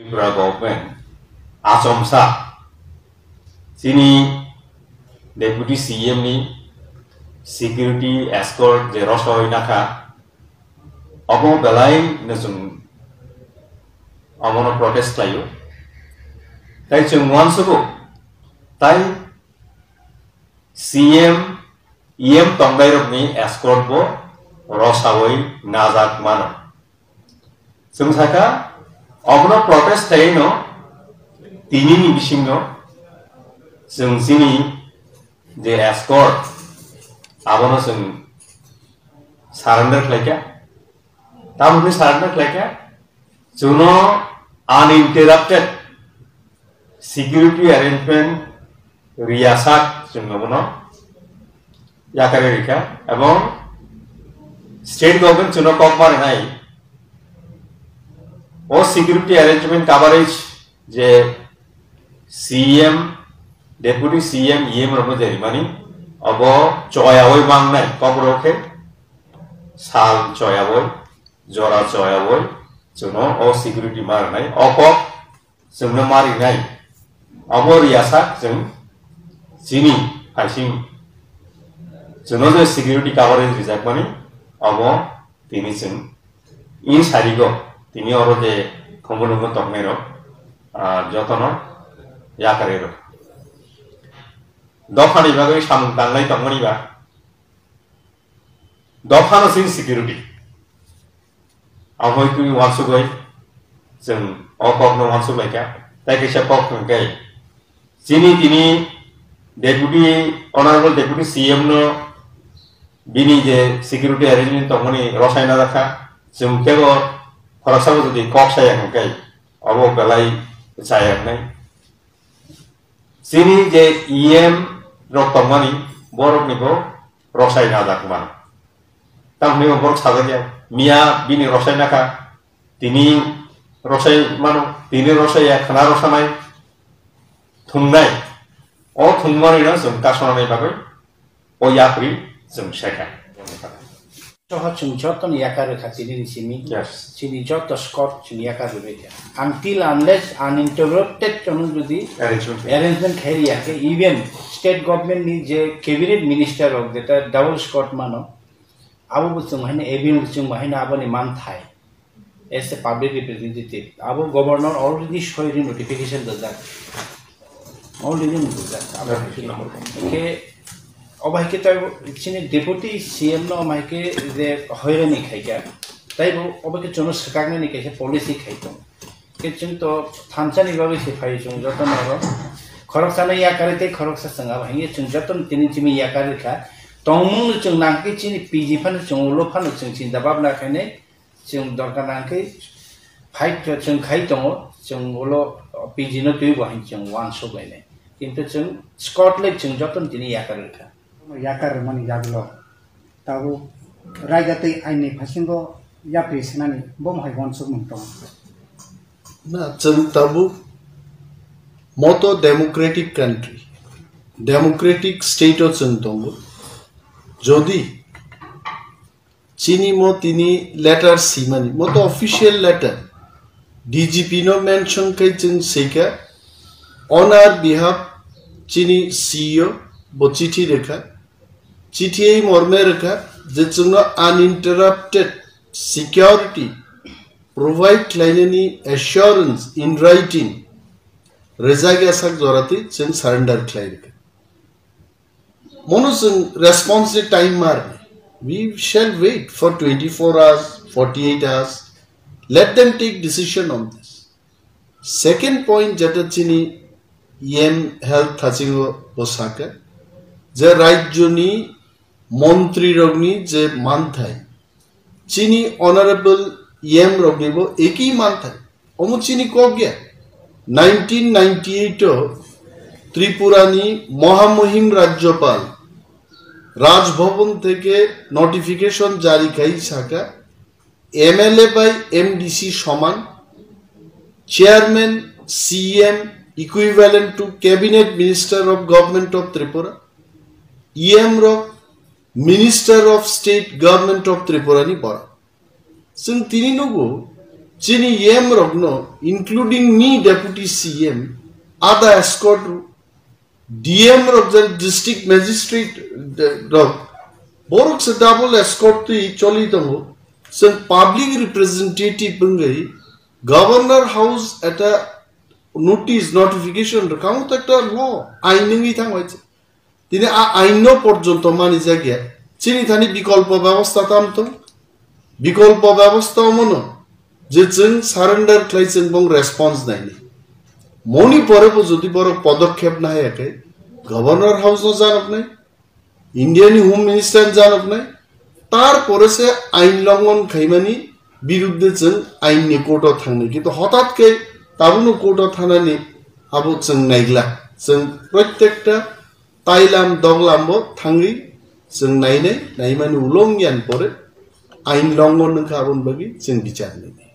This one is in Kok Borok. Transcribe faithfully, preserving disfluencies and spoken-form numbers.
Tripura government achomsa chini deputy C M ni security escort je rosoi nakha, obo belai no chwng omono protest khlaio. Tai chwng uansugo, tai C M, E M tongnairokni escort bo rosawi najak mano. Chwng sakha, obono protest khaino tinini bisingno chwng chini je escort, abono chwng surrender khlaikha. Tamoni surrender khlaikha, chwngno uninterrupted security arrangement riyasak chwng abono yakarwi rikha, ebong state government chwngno kok ma rinai, o security arrangement coverage je C M, deputy C M, E M rokno je rimani, obo choyawi mangnai, kokrok khe sal choyawi, jora choyawi chwngno o security ma rinai, o kok chwngno ma rinai, obo riyasak chwng chini phaising chwngno je security coverage rijakmani, obo tini chwng in sarigo, tini oro je khumbu nungno tongnairok, ah, jotono yakarwi rw. Dophani bagwi samung tanglai tongmani ba, dophano chini security. Aboni twi uansugwi chwng o kokno uansuk laikha. Tai kaisa kok hwnkhe chini tini deputy, honorable deputy C M no bini je security arrangement tongmani rosai najakha, chwng teibo khoroksa bo jodi kok saya hwnkhe obo belai chaya wngnai. Chini je E M rok tongmani, borokni bo rosai najak mano. Tamni bo borok sajak ya, miya bini rosai nakha, tini rosai mano, tini rosai ya, khna rosanai, thungnai. O thungmani no chwng kasonani bagwi o yapri chwng sekha. Soho chwng jotono yakar rwkha tini ni simi. Yes. Chini joto score chwng yakar rwbaikha. Until unless uninterrupted chwng jodi Arrangement. Arrangement khai riya khe, even state government ni je cabinet minister rok jeta double score mano, abo bo chwng haino avail chwng haino aboni manthai. As a public representative, abo governor already soiri notification dojak. Already dojak. Abo hai khe, hingke, obo hai khe tai chini deputy C M no omo hai khe je hoirani khaikha. Tai bo obo khe chwngno swkaknani kaisa policy khai tong. Khe chwng to thansani bagwi se phai chwng joto noro. Khoroksano yakarwi tei khoroksa chwng abo hai khe chwng joto tini chini yakarwi kha. Tongmung no chwng nang khe chini P G phano chwng ulo phano chwng chinta bhabna khainai. Chwng dorkar nang khe fight chwng khai tongo, chwng ulo P G no twibo hai chwng uansuk lainai. Kintu chwng Scott le chwng jotono tini yakar rwkha. Yakar rwmani yagulo tabuk raida tei aini phasingo yapri swnani bo hai uansukmung tongo. Na, chwng tabuk moto democratic country, democratic state o chwng tongo. Jodi chini mo tini letter simani, mo to official letter, D G P no mention khai chwng seikha, on our behalf chini C E O bo chithi rwkha, chithi ei morme rwkha je chwngno uninterrupted security provide khlainani assurance in writing rwjak ya sak jora twi chwng surrender khlai rwkha. Mono chwng response ni time mar. We shall wait for twenty-four hours, forty-eight hours. Let them take decision on this. Second point, jeta chini E M health thachingo bo saka, je rajyoni montri rokni je manthai, chini honorable E M rokni bo eki manthai. Omo chini kok ya. Nineteen ninety-eight o Tripura ni Mohamuhim Rajyapal Raj Bhavan theke notification jari khai saka, M L A bai M D C soman, chairman, C M equivalent to cabinet minister of government of Tripura, E M rok minister of state government of Tripura ni borok. Chwng tini nugo, Chini E M rokno, including me, Deputy C M, ada escort, D M rok, jan district magistrate rok, borok se double escort twi choli tongo. Chwng public representative wngwi Governor House eta notice, notification rwkha, ta ekta law, ain wngwi thangbai. Tini a ain no porjonto mani jagya. Chini thani bikolpo bebosta tam tong? Bikolpo bebosta omono je chwng surrender khlai, chwng bong response naini. Moni pore bo jodi borok podokkhep nahaya khe, Governor House no janok nai, India ni Home Minister janok nai, tar pore se ain longon khaimani birudde chwng ain ni court o thangnai. Kintu hotat khe tabukno court o thanani abo chwng naigla. Chwng protekta tailam doglam bo thangwi chwng nainai, naimani ulong yan pore ain longon wngkha, aboni bagwi chwng bichar nainai.